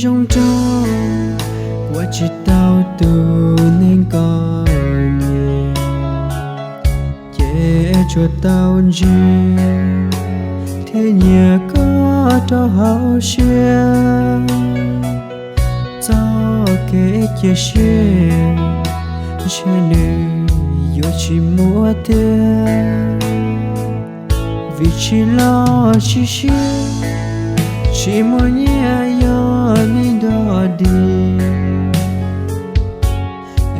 Zoo nraug, ua tsis tau tus neeg koj nyiam, ces tsuas tau ntsib thiab nyiam koj rau hauv siab. Txoj kev cia siab ntshe nws yuav tsis muaj tiag, vim tsis los tsis siab, tsis muaj nyiaj yog neeg dog dig.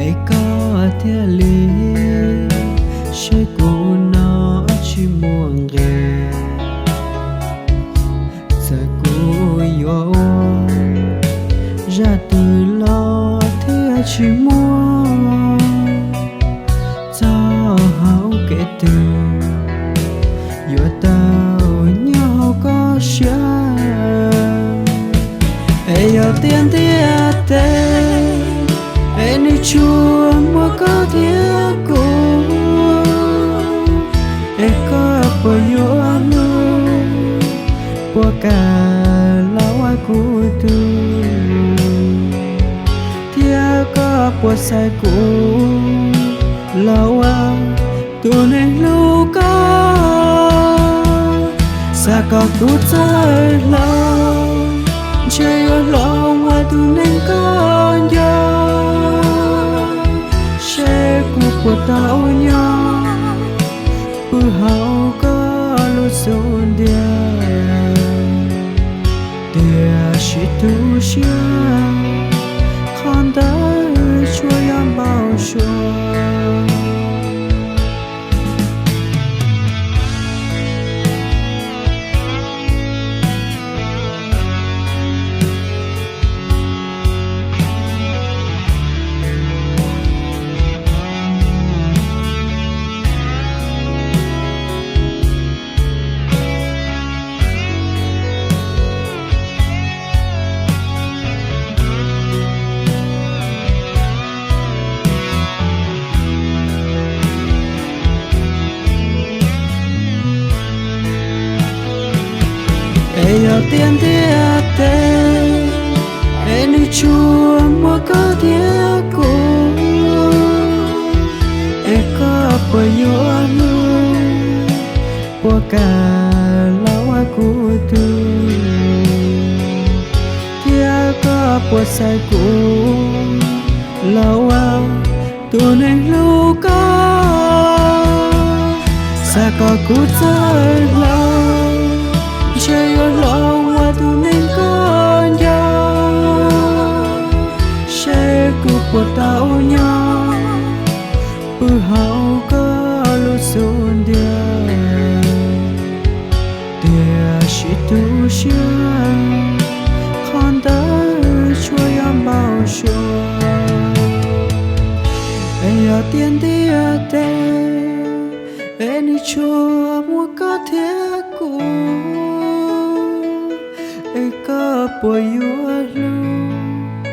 Es koj thiaj li saib kuv no tsis muaj nqis. Txawm kuv yuav ua zaj twg los thiaj tsis muaj txoj hau kev twg yuav tau nyob hauv koj siab. Es yog tias ntiaj teb es nws tsuas muaj koj thiab kuv, es koj puas yuav hlub, puas kam los ua kuv tug, thiab koj puas xaiv kuv los ua tus neeg hlub koj? Xav kom kuv txawj hlob, ntshe yuav hlob ua tus neeg koj nco. Seb kuv puas tau nyob pw hauv koj lub xub ntiag. Tiam sis tu siab, qhov ntawd tsuas yog npau suav. Es yog tias ntiaj teb es nws tsuas muaj koj thiab kuv, es koj puas yuav hlub, puas kam los ua kuv tug, thiab koj puas xaiv kuv los ua tus neeg hlub koj? Xav kom kuv txawj hlob, ntshe yuav hlob ua tus neeg koj nco. Seb kuv puas tau nyob pw hauv koj lub xub ntiag. Tiam sis tu siab, qhov ntawd tsuas yog npau suav. Es yog tias ntiaj teb es nws tsuas muaj koj thiab kuv, es koj puas yuav hlub,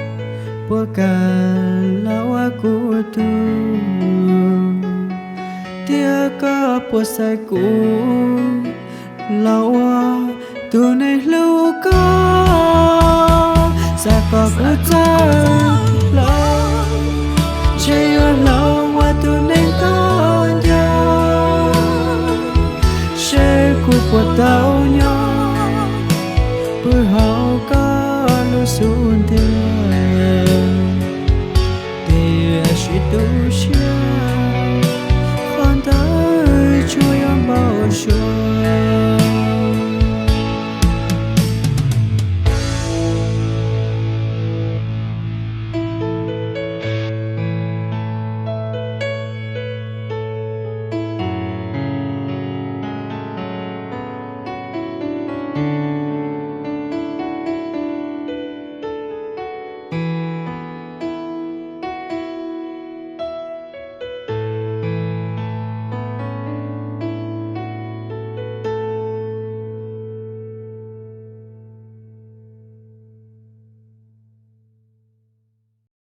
puas kam los ua kuv tug, thiab koj puas xaiv kuv los ua tus neeg hlub koj? Xav kom kuv txawj hlob, ntshe yuav hlob ua tus neeg koj nco. Seb kuv puas tau nyob pw hauv koj lub xub ntiag. Tiam sis tu siab, qhov ntawd tsuas yog npau suav.